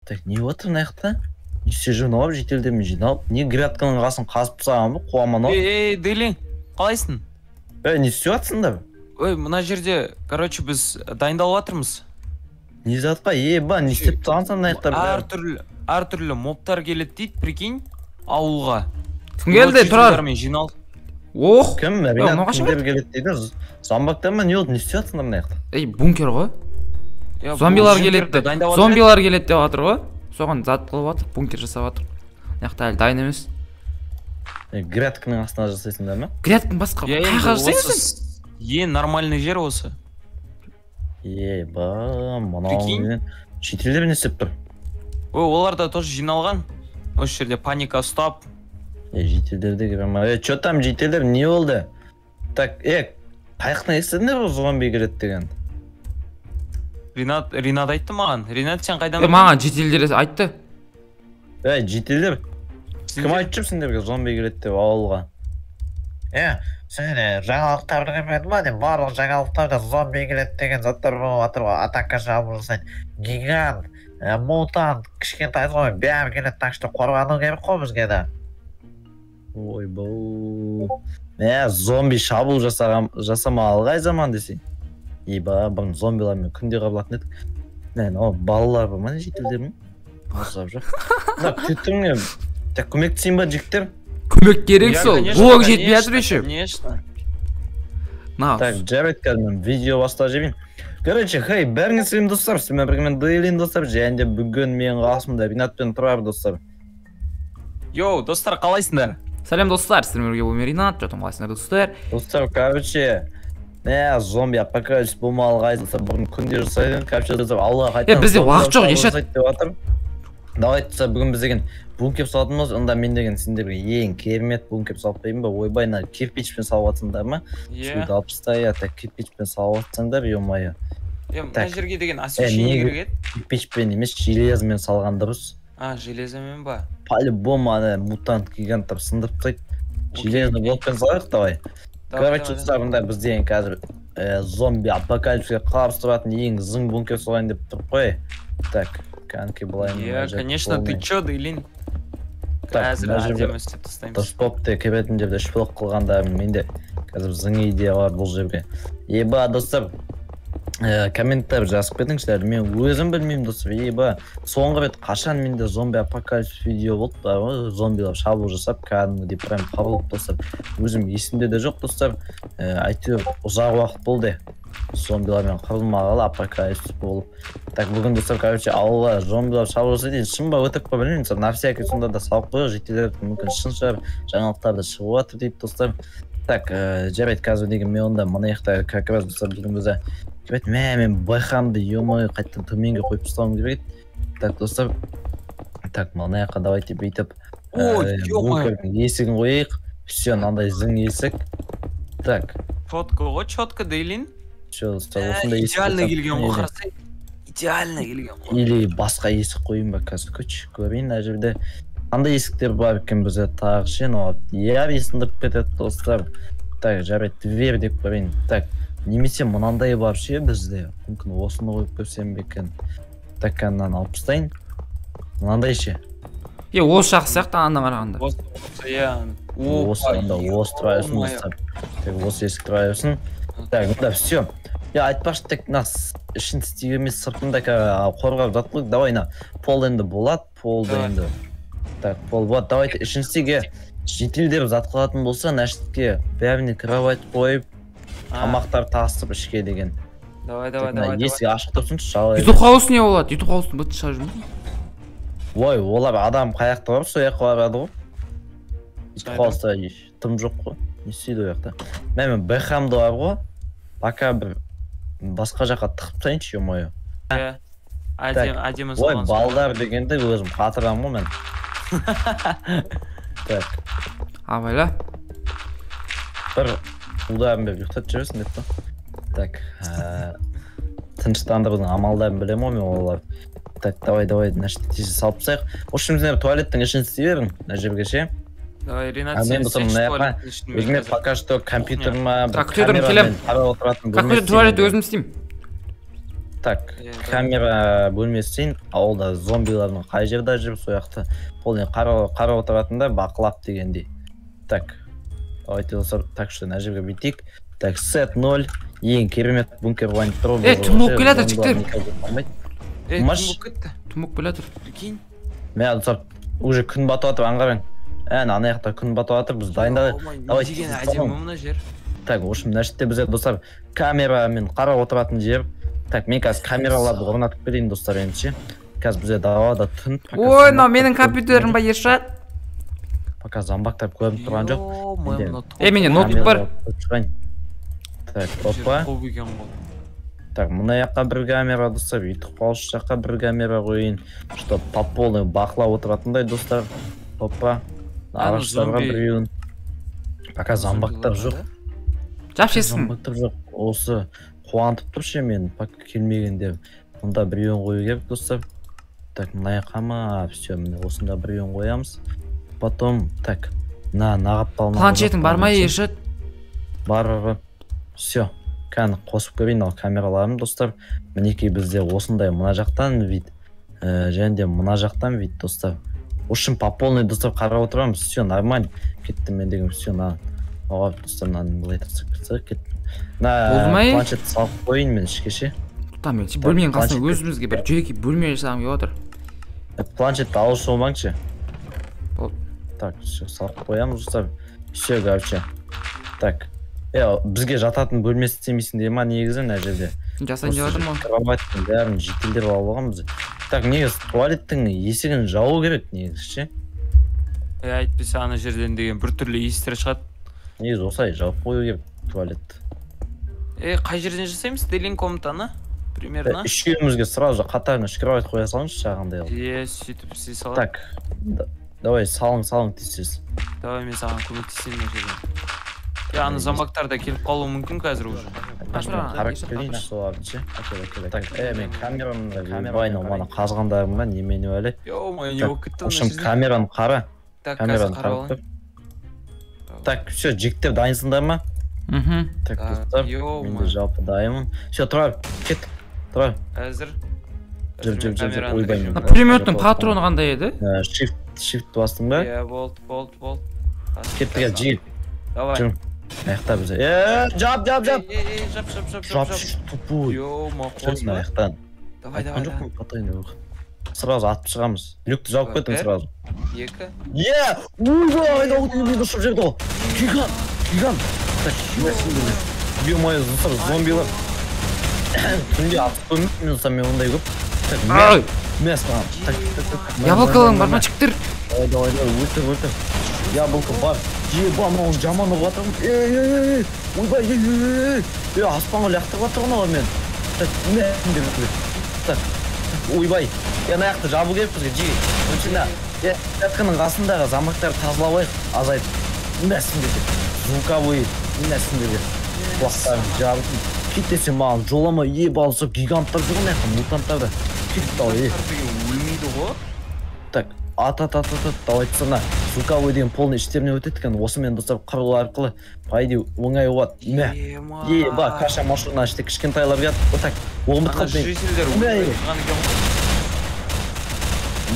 Так, не отыр мына жақта? Не істеп жүр мынау, жителдермен жиналып? Не грядканың қасын қазып тастаған ба, қуаман ау? Ей, Дейлин, қалайсың? Ей, не істеп жатсыңдар? Ой, мына жерде, короче, біз дайындалып жатырмыз. Не затқа? Еба, не істеп тастағансың мына жақта? Әртүрлі мобтар келеді дейді, прикинь, ауылға. Кім келді, Тұрар? Жиналып. Ох! Кім? Ринат кімдер келеді дейді? Зомбактар ма, не болды, не істеп жатсыңдар мына жақта? Ей, бункер ғой. Зомбилар келеді. Зомбилар келеді деп жатыр ғой. Соған зат қылып жатыр, бункер жасап жатыр. Мына жақта әлі дайын емес. Грядканың астына жасайсыңдар ма? Грядканың басқа қайға жасайсың? Ең нормальный жер осы. Еба, мынау шетелдер не істеп тұр? Ой, олар да тоже жиналған. Осы жерде паника ұстап. Жителдерде кіре. Че там, жителдер, не болды? Так, қаяқтан естідіңдер бұл зомби келеді деген? Ринат айтты маған. Ринат, сен қайдан? Маған жителдер айтты. Жителдер, кім айтып жүр сендерге зомби келеді деп ауылға? Сен жаңалықтарды көрмедің ба? Барлық жаңалықтарда зомби келеді деген заттар болып жатыр ғой. Атака шабуыл жасайды. Гигант, мутант, кішкентай зомби бәрі келеді, так что қорғану керек қой бізге де. Ойбау. Зомби шабуыл жасамағалы қай заман десең. Еба, бұрын зомбилармен күнде қабылатын едік. Мә, балалар бар ма, жителдер ме? Жасап жоқ. Мына күтіп. Так, көмектесейін ба, жігіттер? Көмек керек сол. Блок жетпей жатыр еще. Конечно. Так, жарайды, қазір мен видео бастап жіберейін. Короче, хей, бәріңе сәлем достар. Сіздермен бірге мен Дейлин достар. Және де бүгін менің қасымда Ринат пен Тұрар достар. Йоу, достар, қалайсыңдар? Сәлем достар, сіздермен бірге мен Ринат. Жотым, қалайсыңдар достар? Достар, короче, зомби апокалипсис болмағалы қай достар, бұрын күнде жасайтын, короче, достар, ауылға қайтадан. Бізде уақыт жоқ, Ешат. Давайте, достар, бүгін біз деген бункер салатынбыз. Онда мен деген сендерге ең керемет бункер салып берейін ба? Ойбай, мына кирпичпен салып жатсыңдар ма? Суды алып тастай, так, кирпичпен салып жатсаңдар, ё-моё. Мына жерге деген освещение керек еді. Кирпичпен емес, железомен салған дұрыс. А, железомен ба? По-любому ана мутант гиганттар сындырып тастайды. Железный блокпен салайық, давай. Короче, достар, мында біз деген қазір зомби апокалипсиске қарсы тұратын ең зың бункер салайын деп тұрып қой. Так, кәнки былай. Иә, конечно, ты чё, Дейлин? Так, мына жерге дұрыс болыпты, кіретін жерде үш блок қылғанда менде қазір зың идея бар бұл жерге. Еба, достар, комменттер жазып кетіңіздер. Мен өзім білмеймін, достар. Еба, соңғы рет қашан менде зомби апокалипсис видео болды бар ғой, зомбилар шабуыл жасап, кәдімгідей прям қабылып, достар. Өзім есімде де жоқ, достар. Әйтеуір ұзақ уақыт болды зомбилармен қырылмағалы, апокалипсис болып. Так, бүгін, достар, короче, ауылға зомбилар шабуыл жасайды. Шын ба, өтірік па білмеймін, достар. На всякий сонда да салып қояйық, жителдер мүмкін шын шығар, жаңалықтар да шығып жатыр дейді, достар. Так, жарайды, қазір деген мен онда мына жақта как раз, достар, бүгін бізде мә, мен байқамды, ё-моё, қайтадан төменге қойып тастауым керек еді. Так, достар, так, мына жаққа давайте бүйтіп бункердің есігін қояйық. Все, мынандай зың есік. Так. Четко ғой, четко, Дейлин. Все, достар, осындай есік. Идеально келген ғой, қарасай. Идеально келген ғой. Или басқа есік қояйын ба қазір, күш, көрейін мына жерде. Қандай есіктер бар екен бізде тағы ше, мынау яр сындырып кетеді, достар. Так, жарайды, дверь деп көрейін. Так, немесе мынандай бар ше бізде. Мүмкін осыны қойып көрсем бе екен. Так, мынаны алып тастайын. Мынандай ше. Осы жақсы сияқты андан қарағанда. Осы, иә. Осы, анда осы тұра берсін, достар. Так, осы есік тұра берсін. Так, мында все. Я айтпақшы, тек мына ішін істей бермей, сыртында қорғап жатып, давай мына пол енді болады, полды енді. Так, пол болады. Давайте ішін істеге жителдер зат қылатын болса, нәшітке бәріне кровать қойып, тамақтар тасып ішке деген. Давай, давай, давай. Есік ашық тұрсыншы, жабай. Ютуб хаус не болады? Ютуб хаустың быты шығарып жүрмін. Ой, олар адам қаяқта барып, сол жаққа барады ғой. Ютуб хауста тым жоқ қой. Не істейді ол жақта? Мә, мен бэхамды бар ғой. Пока бір басқа жаққа тығып тастайыншы, ё-моё. Иә. Әдемі салған. Ой, балдар дегенде өзім қатырамын ғой мен. Так. Абайла. Бір ударым беріп ұйықтатып жіберсін деп та. Так, тыныштандырудың амалдарын білемін ғой мен олар. Так, давай, давай, значит, тез салып тастайық. В общем, сендер туалеттің ішін істей берің, мына жерге ше. Давай, Ринат, сен өзіме пока что компьютеріме бір камерамен қарап отыратын бөлме. Компьютер туалет өзім істеймін. Так, камера бөлмесі дейін, ауылда зомбилардың қай жерде жүріп, сол жақты полный қарап отыратын да, бақылап дегендей. Так, давайте, достар, так что мына жерге бүйтейік. Так, сет 0, ең керемет бункер болайын тұр. Түн болып келе жатыр, жігіттер. Түн болып кетті. Түн болып келе жатыр. Прикинь. Мә, достар, уже күн батып жатыр, аңғарың. Әне, ана жақта күн батып жатыр, біз дайындалайық. Давай, деген әдемі мына жер. Так, в общем, мына жерде бізде, достар, камерамен қарап отыратын жер. Так, мен қазір камераларды орнатып берейін, достар, енді ше. Қазір бізде далада түн. Ой, мынау менің компьютерім ба, Ершат? Пока зомбактар көрініп тұрған жоқ. Менде ноутбук бар. Так, опа. Так, мына жаққа бір камера, достар, үйтіп қалшы жаққа бір камера қояйын, чтоб по полной бақылап отыратындай, достар. Опа. Ағаштарға біреуін. Пока зомбактар жоқ. Жап шесін. Зомбактар жоқ. Осы қуантып тұр ше мен, пока келмегенде. Мұнда біреуін қою керек, достар. Так, мына жаққа ма, все, міне осында біреуін қоямыз. Потом, так, на қапталына. Планшетің бар ма, Ершат? Бар, бар. Все, кәні қосып көрейін ал камераларым, достар. Мінекей бізде осындай мына жақтан вид, және де мына жақтан вид, достар. В общем, по полной, достар, қарап отырамыз. Все, нормально. Кеттім мен деген, все, на. Оға, достар, мынаны былай тастап кетсек, кеттім. Болды ма? Планшет салып қояйын мен ішке ше. Там мен бөлменің қасына өзімізге бір жеке бөлме жасағым келіп отыр. Планшетті алып шығмаңшы. Болды. Так, все, салып қоямыз, достар. Все, короче. Так. Бізге жататын бөлмесі істемейсің дей ма негізі мына жерде? Жасайын деп жатырмын ғой. Кроваттың бәрін жетілдіріп алып алғанбыз. Так, негізі туалеттің есігін жабу керек негізі ше. Әйтпесе ана жерден деген біртүрлі иістер шығады. Негізі осылай жауып қою керек туалетті. Қай жерден жасаймыз? Делин комнатаны примерно. Үшеумізге сразу қатарына үш кровать қоя салыңызшы жағындай қылып. Сөйтіп істей салайық. Так, давай салың тез-тез. Давай мен саған көмектесейін мына жерде. Аны зомбактар да келіп қалуы мүмкін қазір уже. Қарап келейін соларды ше. Так, мен камерамды мана қазғандарым ба, немене әлі. Ё-моё, не болып кетті мына жерде? Камераны қара. Так, қазір қарап алайын. Так, все, жігіттер дайынсыңдар ма? Так, достар, мен де жалпы дайынмын. Все, Тұрар, кет. Тұрар. Әзір. Жүр, жүр, жүр, ойбай. Пулеметтің патроны қандай еді? Shift бастың ба? Иә, болды, болды, болды. Кеттік, жігіт. Давай. Аяқта бізде. Жап, жап, жап. Жап, жап, жап, жап. Тупой. Ё-ма, қосма. Аяқтан. Давай, давай. Айтқан жоқпын, потайын жоқ. Сразу атып шығамыз. Люкті жауып кеттім сразу. 2. Ойбай, айналып ұшып жіберді ғой. Гигант, гигант. Так, ё-моё, достар, зомбилар. Түнде атып көрмеппін, достар, мен ондай көп. Так, мә саған. Так, так, так. Яблокаларың бар ма, жігіттер? Давай, давай, давай, өлтір, өлтір. Яблоко бар. Еба, мынау жаман ұрып жатыр. Ей, ойбай, ей, ей, аспанға лақтырып жатыр ғой мен. Так, мә, так, ойбай. Ана жақты жабу керек бізге, жиги. Бірінші мына, жатқанның қасындағы зомбактарды тазалап алайық, азайтып. Мә сендерге. Звуковой, мә сендерге. Құлақтарын жабып. Кет десем маған жолама, еба, алысып гиганттар жүр мына жақта, мутанттар да. Кет давай, Өлмейді ғой. Так, ат, ат, ат, ат, давай мына звуковой деген полный іштеріне өтеді екен. Осымен, достар, қырылу арқылы, по идее, оңай болады. Мә. Еба, каша машина іште кішкентайлар келді. Вот так, оғымыт қалды. Жительдер өлмей тұрған екен ғой.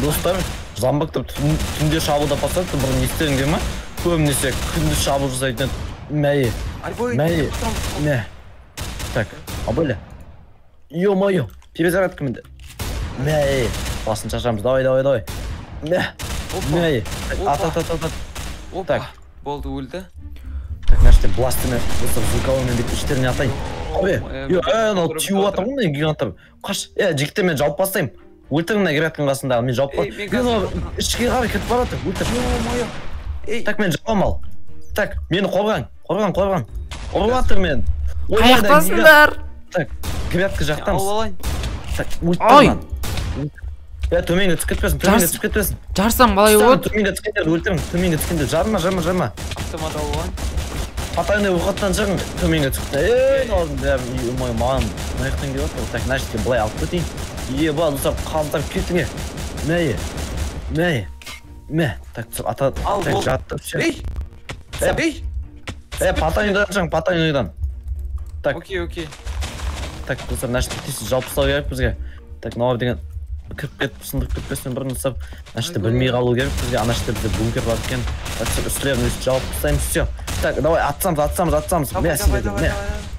Достар, зомбактар түнде шабуылдап бастады, бұрын естеріңде ма? Көбінесе күндіз шабуыл жасайтын. Мә. Мә. Мә. Так, абайла. Ё-моё, перезарядка менде. Мә. Басын шашамыз. Давай, давай, давай. Мә. Мә. Ат, ат, ат, ат. Так, болды, өлді. Так, мына жерде бластермен, достар, звуковоймен бүйтіп іштеріне атайын. Ой, анау түйіп жатыр ғой мына гиганттар. Қаш. Жігіттер, мен жауып бастаймын. Өлтір мына грядканың қасындағы, мен жауып бастаймын. Ішке қарай кетіп бара жатыр, өлтір. Так, мен жауам ал. Так, мені қорғаң, қорғаң, қорғаң. Ұрып жатыр мен. Қаяқтасыңдар? Так, грядка жақтамыз. Так, өлтір маған. Төменге түсіп кетпесін, төменге түсіп кетпесін. Жарсам қалай болады? Төменге түскендерді өлтірің, төменге түскендерді жарма, жарма, жарма. Автомат алып алайын. Потайный выходтан шығың, төменге түсіп. Мыналардың бәрі, ой, маған мына жақтан келіп жатыр. Так, мына жерге былай алып кетейін. Еба, достар, қамтап кеттің, Мә, мә, мә. Так, ата, так, жатты, все. Ей! Ей! Потайныйдан шығың, потайныйдан. Так. Окей, окей. Так, достар, мына жерді тез жауып тастау керек бізге. Так, мыналар деген кіріп кетіп, сындырып кетпесін бұрын, достар. Мына жерді білмей қалу керек бізге. Ана жерде бізде бункер бар екен. Так, үстілерін өйстіп жауып тастаймыз, все. Так, давай, атсамыз, атсамыз, атсамыз. Давай, Мә давай, сендерге, давай, мә. давай.